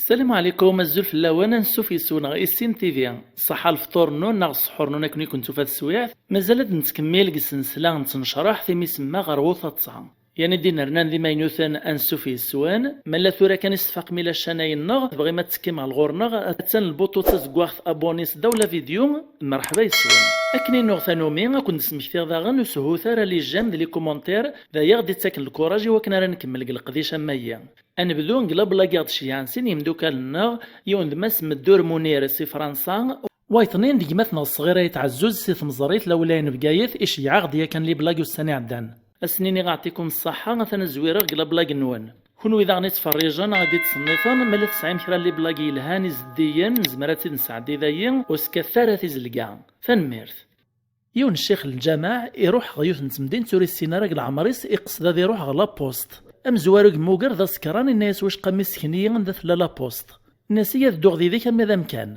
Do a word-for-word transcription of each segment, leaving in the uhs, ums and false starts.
Salam ɛlikum, azul fell-awen, ansuf yes-wen ɣer Issin T V. Ṣaḥa lefṭur-nnun neɣ ṣṣḥur-nnun akken i ken-tufa teswiɛt. Mazal ad nettkemmil deg ssensla n tnecraḥt imi semma ɣer wutaṭṭa. Yan i d-inernan d imaynuten, ansuf yes-wen. Ma la tura kan i s-tfaqem i lacana-nneɣ, tebɣim ad tekkim ɣer ɣur-neɣ, attan lbuṭu d tazeggaɣt abonné s ddaw la vidéo, merḥba yes-wen. Akken i nuɣ tanumi, ad ken-d-smektiɣ daɣen ur sehhut ara les j'aime d les commentaires, d aya ɣ-d-ittaken lkuraj i wakken ara nkemmel deg leqdic am wagi. Ad nebdu deg la blague i ɣ-d-ceyyɛen sin yimdukal-nneɣ, yiwen d Mass Meddur Munir si Fransa, wayeḍ-nni d gma-tneɣ ṣṣɣir Ayt Ɛezzuz si Tmeẓrit, la wilaya n Bgayet, iceyyeɛ-aɣ-d yakan les blagues ussan iɛeddan. Ad sen-iniɣ aɛṭikum ṣṣaḥa, atan ad zwireɣ deg la blague-nwen. Kunwi daɣen ittferrijen neɣ i d-ittṣennifen, ma la tesɛim kra n les blagues yelhan, izeddigen, nezmer ad tt-id-nesɛeddi dayi, ur skkatet ara tizelga. Tanemmirt. Yiwen ccix n lǧameɛ iruḥ ɣer yiwet n temdint ur issin ara deg leɛmer-is, iqsed ad iruḥ ɣer la poste. Amezwaru yemmuger d asekran, inna-yas: "Wicqa mmi, ssken-iyi anda tella la poste." Inna-yas: "Iyya ad dduɣ did-k armi d amkan."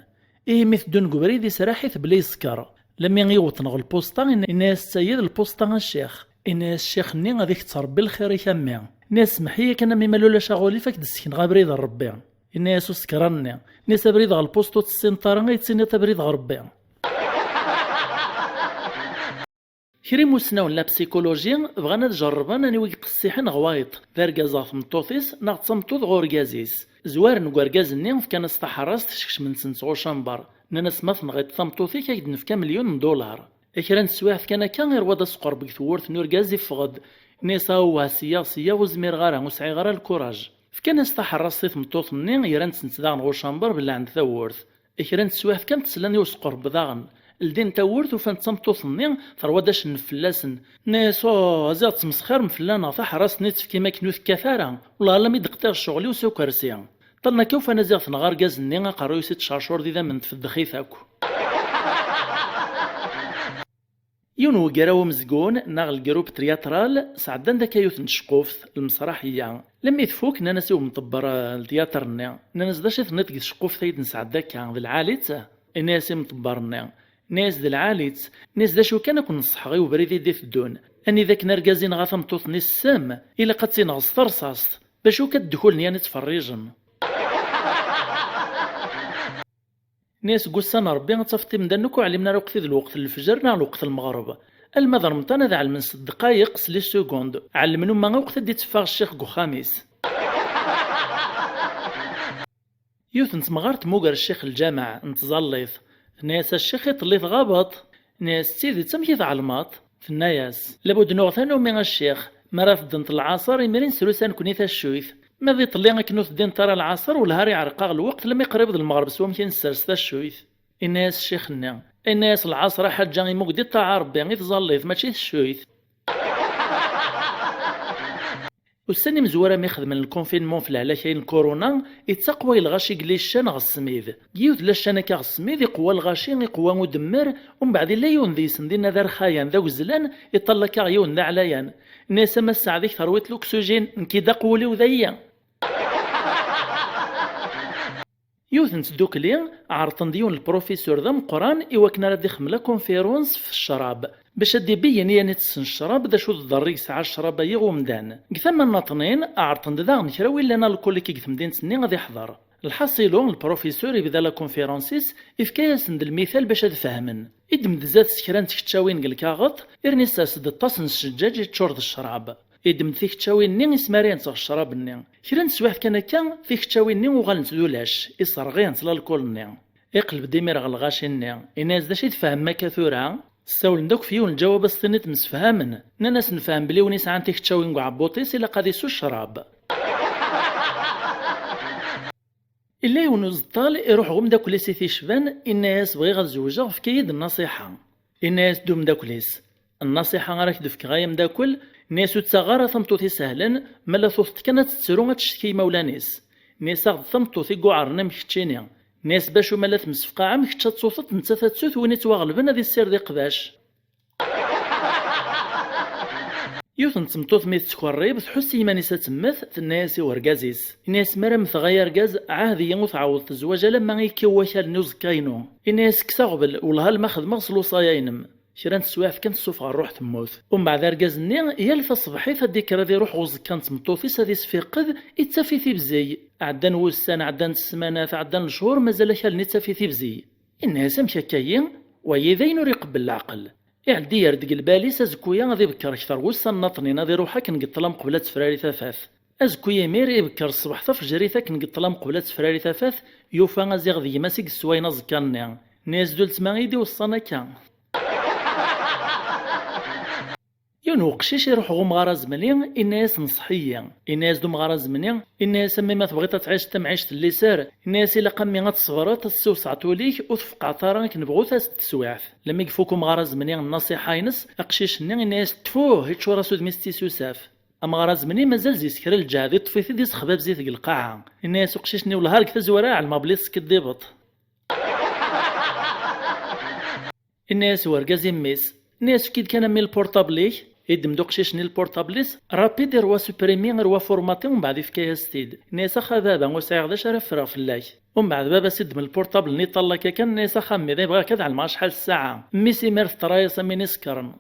Ihi mi teddun deg ubrid, israḥ-it belli yeskeṛ. Lammi i iwweḍen ɣer lpusṭa, inna-, inna-yas: "Ttayed lpusṭa a ccix." Inna-yas ccix-nni: "Ad ak-tt-Ṛebbi lxir-ik a mmi." Inna-yas: "Semmeḥ-iyi kan a mmi, ma ulac aɣilif ad k-d-ssekneɣ abrid n Ṛebbi." Inna-yas usekran-nni: "Inna-yas abrid ɣer lpusṭa ur tessineḍ ara, ad tettiniḍ abrid ɣer Ṛebbi." Kra imusnawen n la psychologie bɣan ad jerrben aniwa i iqessiḥen ɣer wayeḍ, d argaz ɣer tmeṭṭut-is neɣ d tameṭṭut ɣer urgaz-is. Zwaren deg urgaz-nni, fkan-as taḥeṛṛast, skecmen-tt ɣer ucamber. Nnan-as: "Ma tenɣiḍ tameṭṭut-ik, ad k-d-nefk amelyun n ddular." Kra n teswiɛt kan akka, iṛwa-d asqerb deg tewwurt n urgaz, iffeɣ-d. Inna-yas: "Awah, seyya, seyya, ur zmireɣ ara, ur sɛiɣ ara lkuraj." Fkan-as taḥeṛṛast i tmeṭṭut-nni, gran-tt daɣen ɣer ucamber, bellɛen-d tawwurt. Kra n teswiɛt kan, teslan i usqerb daɣen. Ldin tawwurt, ufan-d tameṭṭut-nni, terwa-d acennef fell-asen. Nna-yas: "Oh, a ziɣ tettmesxirem fell-aneɣ, taḥeṛṛast-nni tefkim akken ur tekkat ara. Wellah alammi d-qṭiɣ ccɣel-iw s ukersi." Ṭṭalna akka, ufan a ziɣ tenɣa argaz-nni, aqerruy-is ittcercur d idammen, tfeddex-it akk. Yiwen wegraw umezgun, neɣ lgrup tryatral, sɛeddan-d akka yiwet n tceqquft, lmesraḥiyya. Lammi tfuk, nnan-as i umṭebber, eh, n ltyaṭer-nni, nnan-as: "D acu i tenniḍ deg tceqquft ay d-nesɛedda akka, d lɛali-tt?" Inna-yas imṭebber-nni, inna-yas: "D lɛali-tt." Inna-yas: "D acu kan, ad ken-neṣṣḥeɣ i ubrid i d-iteddun. Anida akken argaz inɣa tameṭṭut-nni s ssem, ilaq ad tt-ineɣ s terṣaṣt. Bac akk ad ddkulen yan ittferrijen." Nni-as deg ussan n Ṛebbi ad tafeḍ imdanen akk ur ɛlimen ara lweqt i d lweqt n lefjer neɣ lweqt n lmeɣreb. Alma d remṭan ad ɛelmen s ddqayeq, s les secondes. Ɛelmen uma akk ad d-itteffeɣ ccix deg uxxam-is. Yiwet n temɣart tmuger ccix n lǧameɛ, n tẓallit. Tenna-yas: "A ccix, iḍelli tɣabeḍ." Nni-as: "D tidet, amek i tɛelmeḍ?" Tenna-yas: "Labud nuɣ tanumi a ccix, mi ara teddent lɛaṣer, imir i nesrusa nekni taccuyt. Ma d iḍelli akken ur teddint ara lɛaṣer, wellah ar iɛreq-aɣ lweqt, lammi qrib d lmeɣreb s wamek i nessers taccuyt." Inna-yas ccix-nni, inna-yas: "Lɛaṣer a ḥaǧa, imug di ṭṭaɛa Ṛebbi i tẓallit, mačči d ccuyt." Ussan imezwura mi xedmen lkunfinmun f lehlak-ayi n lkuruna, ittaqwa lɣaci deg liccan ɣer ssmid. Deg yiwet n laccan akka ɣer ssmid, iqewwa lɣaci, iqewwa udemmer, umbeɛd illa yiwen deg-sen dinna d arxayan, d agezlan, iṭall akka ɣer yiwen d aɛlayan. Inna-yas: "A Mass Saɛd, i k-terwiḍ luksujin, nekki d aqewwel-iw d ayyi." Yiwet n tdukli, ɛerḍen-d yiwen lprofisur d ameqqran i wakken ara d-ixdem la conférence f ccrab, bac ad d-ibeyyen i yan itessen ccrab d acu d ḍḍerr i yesɛa ccrab-agi i umdan. Deg tama nnaṭnin, ɛerḍen-d daɣen kra wi llan alkulik deg temdint-nni ad iḥḍer. Lḥaṣilu, lprofisur ibda la conférence-is, ifka-yasen-d lmital bac ad fehmen. Iddem-d zdat-s kra n tkeččawin deg lkaɣeḍ, irni isers-d aṭas n ccejjaǧ iččur d ccrab. Iddem-d tikeččawin-nni, ismar-int ɣer ccrab-nni. Kra n teswiɛt kan akka, tikeččawin-nni uɣalent d ulac, iserɣ-int lalkul-nni. Iqleb-d imir ɣer lɣaci-nni, inna-yas: "D acu i tfehmem akka tura?" Ssawlen-d akk f yiwen lǧawab, ad s-tiniḍ msefhamen. Nnan-as: "Nefhem belli win isɛan tikeččawin deg uɛebbuṭ-is ilaq ad isu ccrab." Illa yiwen uẓeṭṭal iruḥ ɣer umeddakel-is i t-icban, inna-yas: "Bɣiɣ ad zewǧeɣ, efk-iyi-d nnasiḥa." Inna-yas-d umeddakel-is: "Nnasiḥa ara k-d-fkeɣ ay ameddakel, inna-yas, ur ttaɣ ara tameṭṭut isehlen, ma la tuḍeḍ kan ad tettru, ad tecetki i imawlan-is." Inna-yas: "Aɣ-d tameṭṭut i yuɛren am keččini." Inna-yas: "Bacu ma la temsefqaɛem, kečč ad tuteḍ, nettat ad tut, win ittwaɣelben ad issired iqbac." Yiwet n tmeṭṭut mi tettkerrib, tḥuss i yiman-is ad temmet, tenna-yas i urgaz-is. Inna-yas: "Mi ara mmteɣ ay argaz, ɛahed-iyi ur tɛawdeḍ zzwaǧ alamma i yekkiw wakal-nni uẓekka-inu." Inna-yas: "Kkes aɣbel, wellah alma xedmeɣ s lewṣaya-inem." Kra n teswiɛt kan tessufeɣ ṛṛuḥ temmut. Umbeɛd argaz-nni yal taṣebḥit ad d-ikker ad iruḥ ɣer uẓekka n tmeṭṭut-is ad isfiqed, ittaf-it ibzeg. Ɛeddan wussan, ɛeddant ssmanat, ɛeddan lecɣur, mazal akal-nni ittaf-it ibzeg. Inna-yas: "Amek akka-yi? Wayi d ayen ur iqebbel leɛqel." Iɛeddi yerr-d deg lbal-is azekku-ya ad ibekker kter wussan nnaṭnin, ad iruḥ akken deg ṭṭlam qbel ad tefrari tafat. Azekku yimir ibekker ṣṣbeḥ tafejrit akken deg ṭṭlam qbel ad tefrari tafat, yufa aziɣ d gma-s i yesswayen aẓekka-nni. Nni-as-d: "Uletma i yi-d-iweṣṣan akka." Yiwen uqcic iruḥ ɣer umɣar azemni, inna-yas: "Nṣeḥ-iyi." Inna-yas-d umɣar azemni, inna-yas: "A mmi, ma tebɣiḍ ad tɛiceḍ tamɛict n liser," inna-yas, "ilaq a mmi ad tṣebreḍ, ad tessewseɛeḍ ul-ik, ur tfeqqɛeḍ ara akken bɣu-t-as-d teswiɛt." Lmi yefuk umɣar azemni nnṣiḥa-ines, aqcic-nni inna-yas: "Ttfuh, iččur-as udem-is d tisusaf." Amɣar azemni mazal zis kra n lǧehd, iṭṭef-it-id, isexbabez-it deg lqaɛa. Inna-yas uqcic-nni: "Wellah ar deg tazwara ɛelmeɣ belli tessekkiḍ d ibeṭ." Inna-yas urgaz i mmi-s, inna-yas: "Efk-id kan a mmi lpurṭabl-ik." Iddem-d uqcic-nni lpurṭabl-is, rapid irwa supprimi, irwa formaté, umbeɛd ifka-yas-t-id. Inna-yas: "Ax a baba, ur sɛiɣ d acu ara ffreɣ fell-ak." Umbeɛd baba-s iddem lpurṭabl-nni, iṭṭal akka kan, inna-yas: "Ax a mmi, d ay bɣiɣ ad ɛelmeɣ acḥal ssaɛa." Mmi-s imir teṭṭra-yas am win isekren.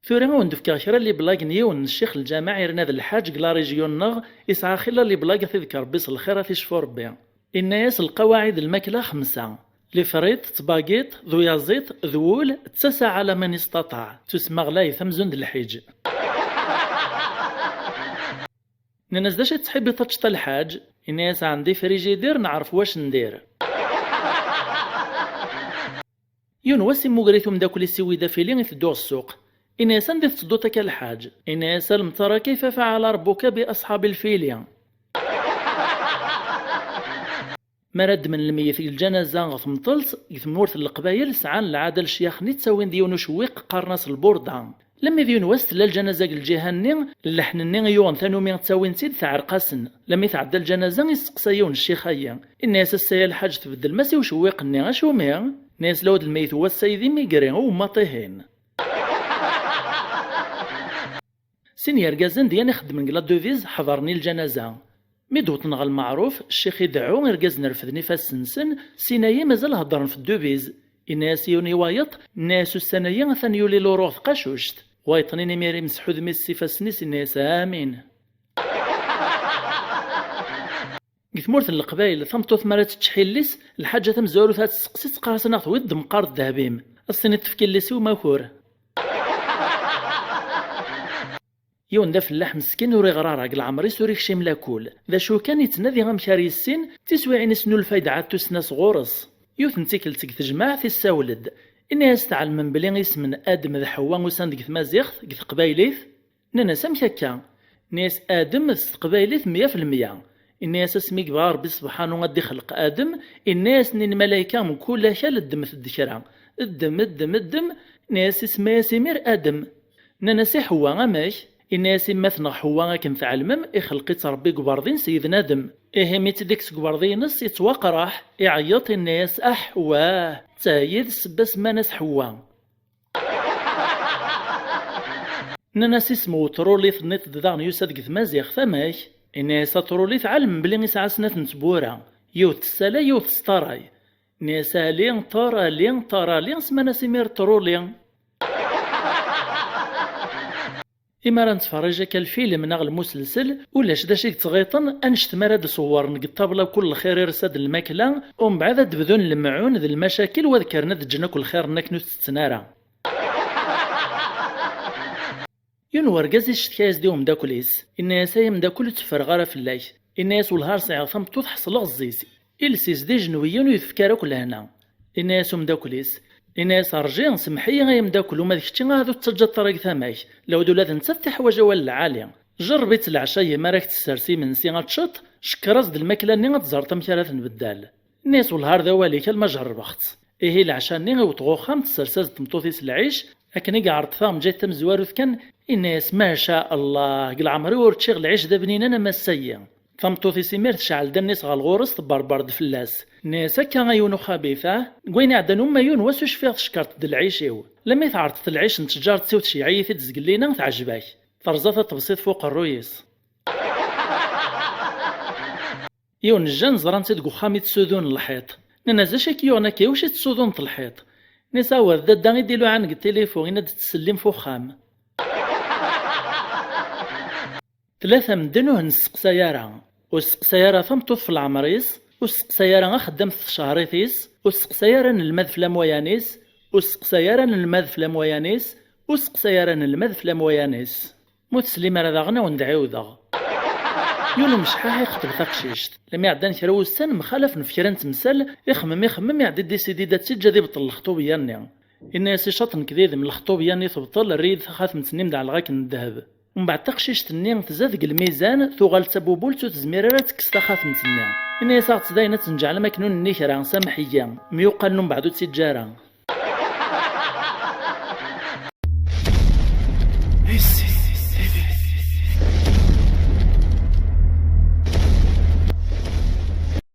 Tura ad wen-d-fkeɣ kra n liblag n yiwen n ccix n lǧameɛ yerna d lḥaǧ deg la région-nneɣ, isɛa xilla n liblag ad t-idek Rebbi s lxir, ad t-icfu Rebbi. Inna-yas: "Lqawaɛid n lmakla xemsa: lifriṭ, ttbagiṭ, d uyaẓiṭ, d wul, d tasaɛa, la man istaṭaɛ." Tusemma ɣlayet amzun d lḥiǧ. Nnan-as: "D acu i tettḥibbiḍ ad teččeḍ a lḥaǧ?" Inna-yas: "Ɛendi frijidir, neɛref wac n dir." Yiwen wass immuger-it umeddakel-is Siwid Afili, iteddu ɣer ssuq. Inna-yas: "Anda i tettedduḍ akka a lḥaǧ?" Inna-yas: "A lemtara, kayfa faɛala Rebbuka bi asḥabi lfili?" Mi ara ddmen lmeyyet deg lǧanaza ɣer temṭelt, deg tmurt n Leqbayel, sɛan lɛada lecyax-nni ttawin-d yiwen ucewwiq qqaren-as lburda. Lemmi d yiwen wass tella lǧanaza deg lǧiha-nni, lleḥn-nni i yuɣen tanumi ttawin-tt-id teɛreq-asen. Lemmi tɛedda lǧanaza, isteqsa yiwen ccix-ayi. Inna-yas: "Ass-a a lḥaǧ tbeddlem-as i ucewwiq-nni, acumi?" Inna-yas: "Lawd lmeyyet n wass-a d imigri, u ummaṭ ihin." Sin yergazen d yan ixeddmen deg la devise ḥeḍren i lǧanaza. Mi d-wwḍen ɣer lmeɛruf, ccix ideɛɛu, irgazen refden ifassen-nsen, sin-ayi mazal heddren f ddubis. Inna-yas yiwen i wayeṭ, inna-yas: "Ussan-ayi atan yuli luṛu ɣer tqacuct." Wayeṭ-nni imir imseḥ udem-is s ifassen-is, inna-yas: "Amin." Deg tmurt n Leqbayel, tameṭṭut mi ara tečč ḥilli-s, lḥaǧa tamezwarut ad testeqsi, teqqar-as: "Neɣ tewwiḍ-d meqqar ddheb-im, ad s-tiniḍ tefk illi-s i umakur." Yiwen d afellaḥ meskin ur iɣri ara, deg leɛmer-is ur ikcim lakul. D acu kan, ittnadi amek ara yissin, tiswiɛin isnulfay-d ɛad tussna sɣur-s. Yiwet n tikkelt deg tejmaɛt, issawel-d. Inna-yas: "Tɛelmem belli isem n Adem d Ḥewwa usan-d deg tmaziɣt, deg teqbaylit?" Nnan-as: "Amek akka?" Inna-yas: "Adem s teqbaylit meyya f lmeyya." Inna-yas: "Asmi yebɣa Rebbi Sebḥanu ad d-ixleq Adem, inna-yasen i lmalayka mkul akal: ddmet-d kra. Ddem, ddem, ddem." Inna-yas: "Isemma-yas imir Adem." Nnan-as: "I Ḥewwa, amek?" Inna-yas: "Imma-tneɣ Ḥewwa, akken tɛelmem, ixleq-itt Rebbi deg uberḍi n Seyden Adem. Ihi mi tt-id-ikkes deg uberḍi-ines, ittwaqraḥ, iɛeyyeṭ, inna-yas: 'Ah, Ḥewwa, d tayi d ssebba semman-as Ḥewwa.'" Nnan-as: "Isem n uṭruli tenniḍ-d daɣen yusa-d deg tmaziɣt, amek?" Inna-yas: "Aṭruli tɛelmem belli isɛa snat n tbura, yiwet tessala, yiwet teṣṭaray." Inna-yas: "Ali, ṭer, ali, ṭer, ali, semman-as imir ṭruli." Imi ara nettferrij akka lfilm neɣ lmuslsel, ulac d acu i yettɣiṭen annect mi ara d-ṣewwren deg ṭṭabla kul lxir irsa-d lmakla, umbeɛd ad d-bdun lemɛun d lmacakil, u ad kkren ad ǧǧen akk lxir-nni akken ur t-ttetten ara. Yiwen wergaz icettka-yas-d i umeddakel-is, inna-yas: "Ay ameddakel, ur tteffreɣ ara fell-ak." Inna-yas: "Wellah ar sɛiɣ tameṭṭut ḥeṣleɣ zzi-s, iles-is d ijenwiyen ur yi-tefki ara akk lehna." Inna-yas umeddakel-is, inna-yas: "Rǧi, semmeḥ-iyi ay ameddakel, uma d kečči ahat ur tettaǧǧaḍ ara deg tama-k, lawd ula d nettat teḥwaǧ awal lɛali. Jerreb-itt leɛca-yi, mi ara k-tessers imensi ad teččeḍ, cekker-as-d lmakla-nni ad teẓreḍ amek ara t-nbeddal." Inna-yas: "Wellah ar d awal-ik, alma jerrbeɣ-tt." Ihi leɛca-nni iwweḍ ɣer uxxam, tessers-as-d tmeṭṭut-is lɛic. Akken i iɛreḍ taɣenǧayt tamezwarut kan, inna-yas: "Maca Allah, deg leɛmer-iw ur ččiɣ lɛic d abninan am ass-agi." Tameṭṭut-is imir tecɛel-d allen-is ɣer ɣur-s, tebberber-d fell-as. Tenna-yas: "Akka a yiwen uxabit, ah? Deg wayen iɛeddan uma yiwen wass ur cfiɣ tecekreḍ-d lɛic-iw. Lammi tɛerḍeḍ lɛic n ttǧaret-iw tceyyeɛ-iyi-t-id zgelli-na, teɛjeb-ak." Terẓa taṭebsit f uqerruy-is. Yiwen n jjan ẓran-t-id deg uxxam i ttsudun lḥiṭ. Nnan-as: "Acu i k-yuɣen akka, iwacu i tettsuduneḍ lḥiḍ?" Nnan-as: "Awah, d dadda i d-iluɛan deg tilifu, yenna-d ttsellim f uxxam." Tlata medden ur nesseqsay ara. Ur sseqsay ara tameṭṭut f leɛmer-is, ur sseqsay ara axeddam f tcehrit-is, ur sseqsay ara anelmad f lamwayan-is, ur sseqsay ara anelmad f lamwayan-is, ur sseqsay ara anelmad f lamwayan-is. Ma ur teslim ara daɣen, ad wen-d-ɛiwdeɣ. Yiwen umecḥaḥ ixeṭṭeb taqcict. Lmi ɛeddan kra wussan, mxalafen f kra n temsal, ixemmem, ixemmem, iɛeddi, décide-d ad tt-iǧǧ ad ibeṭṭel lexṭubeyya-nni. Yenna-yas: "Icaṭ nekk d idem, lexṭubeyya-nni tebṭel, err-iyi-d taxatemt-nni-m d ɛelɣak n ddheb." Umbeɛd taqcict-nni tezza deg lmizan, tuɣal d tabubult, ur tezmir ara ad tekkes taxatemt-nni. Yenna-yas: "Aɣ-tt dayen ad tt-nǧeɛl am akken ur nenni kra, sameḥ-iyi." Myuqqalen umbeɛd ur tt-iǧǧa ara.